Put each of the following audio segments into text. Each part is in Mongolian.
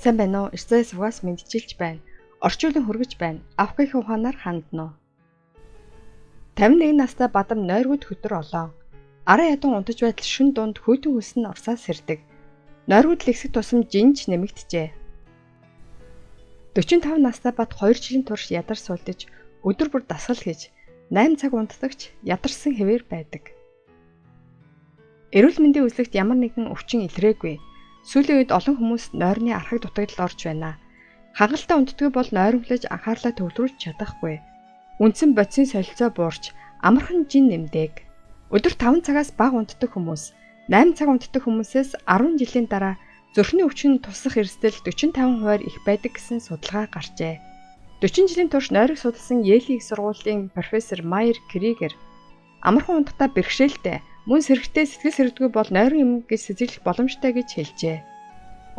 Сайн байна уу? Эрцээ сувгаас мэндчилж байна. Орчуулан хүргэж байна. Авах ухаанаар хандна уу? 51 настай Бадам нойргууд хөтөр олоо. Арын ядуу унтаж байтал шүн дунд хүйтэн хөлс нь урсаа сэрдэг. Нойргууд лэгсэх тусам жинж нэмэгджээ. 45 настай Бат 2 жилийн турш ядар суулдаж өдөр бүр дасгал хийж 8 цаг унтдагч ядарсан хэвээр байдаг. Эрүүл мэндийн үзлэгт ямар нэгэн өвчин илрээгүй. Сүүлийн үед олон хүмүүс нойрны архаг дутагдалд орж байна. Хангалттай унтдаггүй бол нойрмоглож анхаарлаа төвлөрүүлж чадахгүй. Үндсэн бодисын солилцоо буурч амархан жин нэмдэг. Өдөр 5 цагаас бага унтдаг хүмүүс 8 цаг унтдаг хүмүүсээс 10 жилийн дараа зүрхний өвчин тусах эрсдэл 45%-аар их байдаг гэсэн судалгаа гарчээ. 40 жилийн турш нойрог судалсан Йелийн их сургуулийн профессор Майер Кригер амархан унтахдаа бэрхшээлтэй мөн сэрэгтэй сэтгэл сэрдэггүй бол нойрон эмгэг гэж сэжиглэх боломжтой гэж хэлжээ.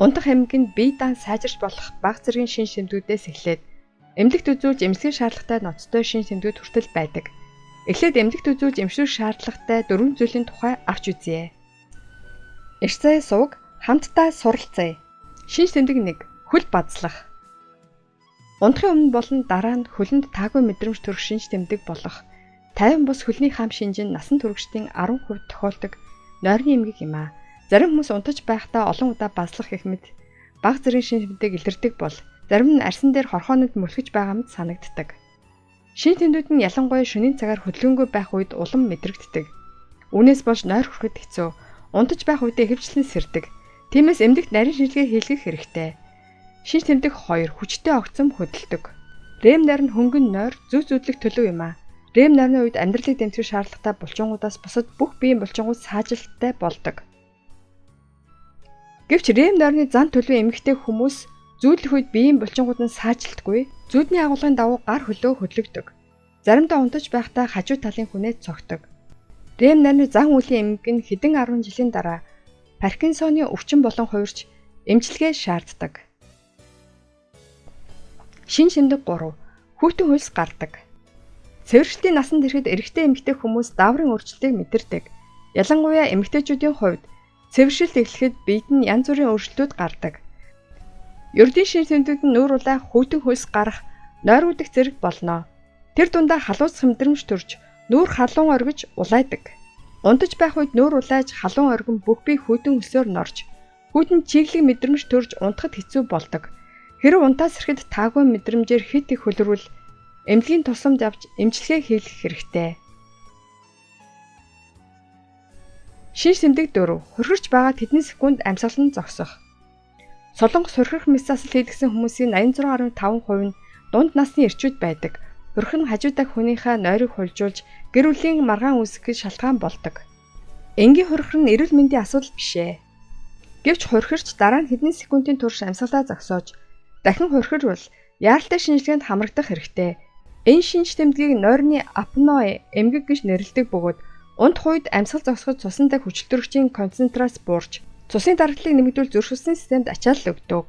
Унтах эмгэг нь бие даан сайжирч болох баг зэргийн шин шимтгүүдээс эхлээд эмнэлэгт үзүүлж эмчилгээ шаардлагатай ноцтой шин шимтгүүд хүртэл байдаг. Эхлээд эмнэлэгт үзүүлж эмчлэх шаардлагатай дөрвөн зүйлийн тухай авч үзье. Эрцээ сувг хамтдаа суралцъя. Шин тэмдэг 1. Хөл базлах. Унтахын өмнө болон дараа нь хөлөнд таагүй мэдрэмж төрөх шинж тэмдэг болох 50 бус хөлний хам шинж нь насан туршидын 10% тохиолдог нойрны эмгэг юм аа. Зарим хүмүүс унтаж байхдаа олон удаа базлах гэх мэт баг зэргийн шинж тэмдэг илэрдэг бол зарим нь арьсан дээр хорхоонод мөлхөж байгаа мэт санагддаг. Шинж тэмдгүүд нь ялангуяа шөнийн цагаар хөдөлгөөнгүй байх үед улам мэдрэгддэг. Үүнээс болж нойр хүрэхэд хэцүү, унтаж байх үедээ ихэвчлэн сэрдэг. Тиймээс эмнэлэгт нарийн шинжилгээ хийлгэх хэрэгтэй. Шинж тэмдэг 2. Хүчтэй огцом хөдөлдөг. Рэм нойр нь хөнгөн нойр, зүү зүүдлэх төлөв юм аа. Рэм нойрны үед амьдралыг дэмжих шаардлагатай булчингуудаас бусад бүх биеийн булчингууд саажилттай болдог. Гэвч рэм нойрны зан төлөвийн эмгэгтэй хүмүүс зүүдлэх үед биеийн булчингууд нь саажилтгүй, зүүдний агуулгын дагуу гар хөлөө хөдлөгдөг. Заримдаа унтаж байхдаа хажуу талын хүнээ цогдог. Рэм нойрны зан үйлийн эмгэг нь хэдэн 10 жилийн дараа Паркинсоны өвчин болон хувирч эмчилгээ шаарддаг. Шинж тэмдэг 3. Хүйтэн хөлс гардаг. Цэвэршилтийн насанд ирэхэд эрэгтэй эмэгтэй хүмүүс дааврын өөрчлөлтийг мэдэрдэг. Ялангуяа эмэгтэйчүүдийн хувьд цэвэршилт эхлэхэд биед нь янз бүрийн өөрчлөлтүүд гардаг. Ердийн шинж тэмдэгт нь нүүр улаах, хүйтэн хөлс гарах, нойргүйдэх зэрэг болно. Тэр дундаа халууцах мэдрэмж төрж, нүүр халуун оргиж улайдаг. Унтаж байх үед нүүр улайж халуун оргин бүх бие хүйтэн хөлсөөр норж, хүйтэн чиглэг мэдрэмж төрж унтахад хэцүү болдог. Хэрэв унтаас ирэхэд таагүй мэдрэмжээр хит их хөлрүүл эмнэлгийн тусламж авч эмчилгээ хийлгэх хэрэгтэй. Шинж тэмдэг 4. Хөрхөрч байгаа тэдний секунд амьсгал нь зогсох. Солонгос хөрхөрөх мэс засал хийлгэсэн хүмүүсийн 86.5% нь дунд насны эрчүүд байдаг. Хөрх нь хажуудах хүнийхээ нойрыг хулжуулж гэр бүлийн маргаан үүсгэхэд шалтгаан болдог. Энгийн хөрхөр нь эрүүл мэндийн асуудал биш ээ. Гэвч хөрхөрч дараа нь хэдэн секундын турш амьсгалаа зогсоож дахин хөрхөрвөл яаралтай шинжилгээнд хамрагдах хэрэгтэй. Энэ шинж тэмдгийг нойрны апноэ эмгэг гэж нэрлэдэг бөгөөд унтах үед амьсгал зогсоход цусан дах хүчилтөрөгчийн концентрац буурч цусны дарагдлыг нэмэгдүүл зүрх судасны системд ачаалал өгдөг.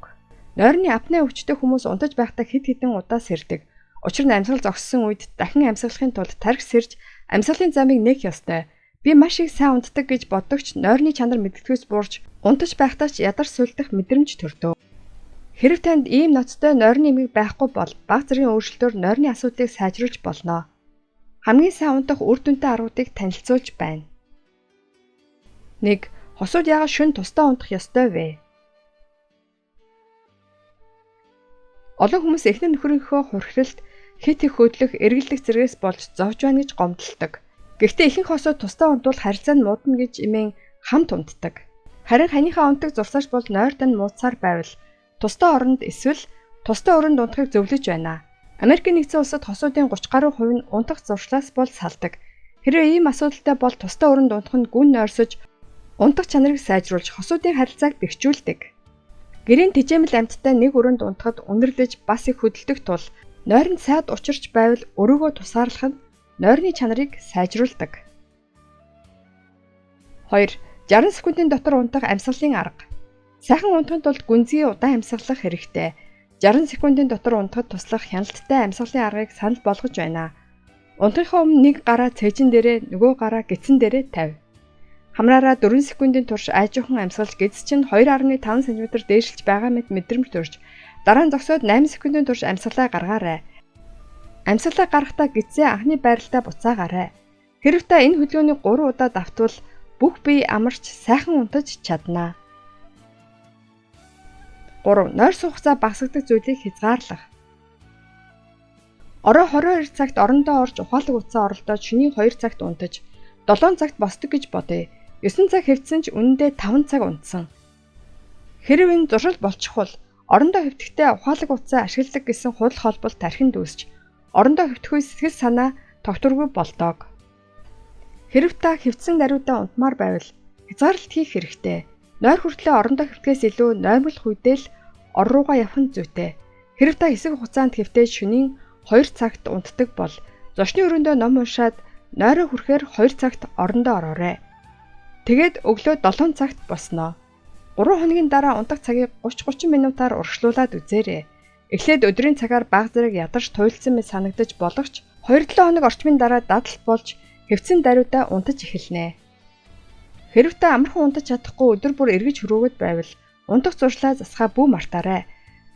Нойрны апноэ өвчтэй хүмүүс унтаж байхдаа хэд хэдэн удаа сэрдэг. Учир нь амьсгал зогссон үед дахин амьсгалахын тулд тархи сэрж амьсгалын замыг нээх ёстой. Би маш их сайн унтдаг гэж боддогч нойрны чанар мэдгэдэггүйс буурч унтаж байхдаа ч ядар сулдах мэдрэмж төрдөг. Хэрэв танд ийм ноцтой нойрны эмгэг байхгүй бол баг зэргийн өөрчлөлтөөр нойрны асуудлыг сайжруулж болно. Хамгийн сайн унтах үр дүнтэй аргуудыг танилцуулж байна. 1. Хосууд яагаад шөнө тусдаа унтах ёстой вэ? Олон хүмүүс эхнэр нөхрийнхөө хурхралд хит их хөдлөх, эргэлдэх зэргээс болж зовж байна гэж гомдолдог. Гэхдээ ихэнх хосууд тусдаа унтвал харилцаа нь муудна гэж эмээн хамт унтдаг. Харин ханыхаа унтдаг зурсааш бол нойр тань муудсаар байвал тусдаа оронд эсвэл тусдаа өрөөнд унтахыг зөвлөж байна. Америкийн нэгдсэн улсад хосуудын 30 гаруй хувь нь унтах зуршлаас бол салдаг. Хэрвээ ийм асуудалтай бол тусдаа өрөөнд унтах нь гүн нойрсож унтах чанарыг сайжруулж хосуудын харилцааг бэхжүүлдэг. Гэрийн тэжээмэл амьттай нэг өрөөнд унтахад үнэрлэж бас их хөдөлдөг тул нойронд сайд учирч байвал өрөөгөө тусгаарлах нь нойрны чанарыг сайжруулдаг. 2. 60 секундын дотор унтах амьсгалын арга. Сайхан унтахын тулд гүнзгий удаан амьсгалах хэрэгтэй. 60 секундын дотор унтахад туслах хяналттай амьсгалын аргыг санал болгож байна. Унтахын өмнө нэг гараа цээжин дээрээ, нөгөө гараа гидсэн дээрээ тавь. Хамраараа 4 секундын турш айжуухан амьсгалж гэдэс чинь 2.5 см дээшилж байгаа мэт мэдрэмж төрж дараа нь зогсоод 8 секундын турш амьсгалаа гаргаарай. Амьсгалаа гаргахдаа гэдсээ анхны байралтаа буцаагаарай. Хэрэв та энэ хөдөлгөөнийг 3 удаа давтвал бүх бие амарч сайхан унтаж чадна. 3. Нойр суух хугацаа багасгадаг зүйлийг хязгаарлах. Орой 22 цагт орондоо орж ухаалаг утсаа оролдоод шөнийн 2 цагт унтаж 7 цагт босдог гэж бодъё. 9 цаг хэвтсэн ч үнэндээ 5 цаг унтсан. Хэрэв энэ зуршил болчихвол орондоо хэвтэхдээ ухаалаг утсаа ашигладаг гэсэн худал холбол тархинд үүсч орондоо хэвтэх үе сэтгэл санаа тогтворгүй болдог. Хэрэв та хэвтсэн даруйдаа унтмаар байвал хязгаарлалт хийх хэрэгтэй. Нойр хүртлээ орондоо хэвтэхээс илүү нойрмоглох үедээ л ор руугаа явах нь зүйтэй. Хэрэв та хэсэг хугацаанд хэвтээд шөнийн 2 цагт унтдаг бол зочны өрөөндөө ном уншаад нойроо хүрэхээр 2 цагт орондоо ороорой. Тэгээд өглөө 7 цагт босноо. 3 хоногийн дараа унтах цагийг 30-30 минутаар урагшлуулад үзээрэй. Эхлээд өдрийн цагаар бага зэрэг ядарч туйлдсан мэт санагдаж болох ч 2-7 хоног орчмын дараа дадал болж хэвтсэн даруйдаа унтаж эхэлнэ. Хэрэв та амархан унтаж чадахгүй өдөр бүр эргэж хөрөөгöd байвал унтах зуршлаа засахаа бүү мартаарай.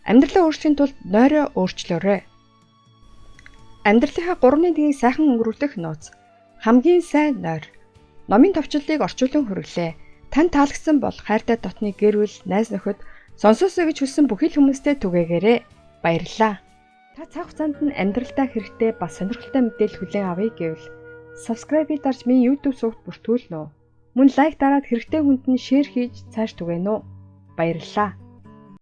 Амьдралаа өөрчлөхийн тулд нойроо өөрчлөөрэй. Амьдралынхаа 3-1-ийг сайхан өнгөрүүлэх нууц. Хамгийн сайн нойр. Номын товчлолыг орчуулан хүргэлээ. Танд таалагдсан бол хайртай дотны гэр бүл, найз нөхөд сонсоосой гэж хүссэн бүхий л хүмүүстэй түгээгээрэй. Баярлалаа. Та цаг хугацаанд нь амьдралдаа хэрэгтэй бас сонирхолтой мэдээлэл хүлээн авъя гэвэл subscribe-ийг дарж миний YouTube сувагт бүртгүүлнэ үү? Мөн лайк дараад хэрэгтэй хүнд нь share хийж цааш түгээнэ үү? Баярлалаа.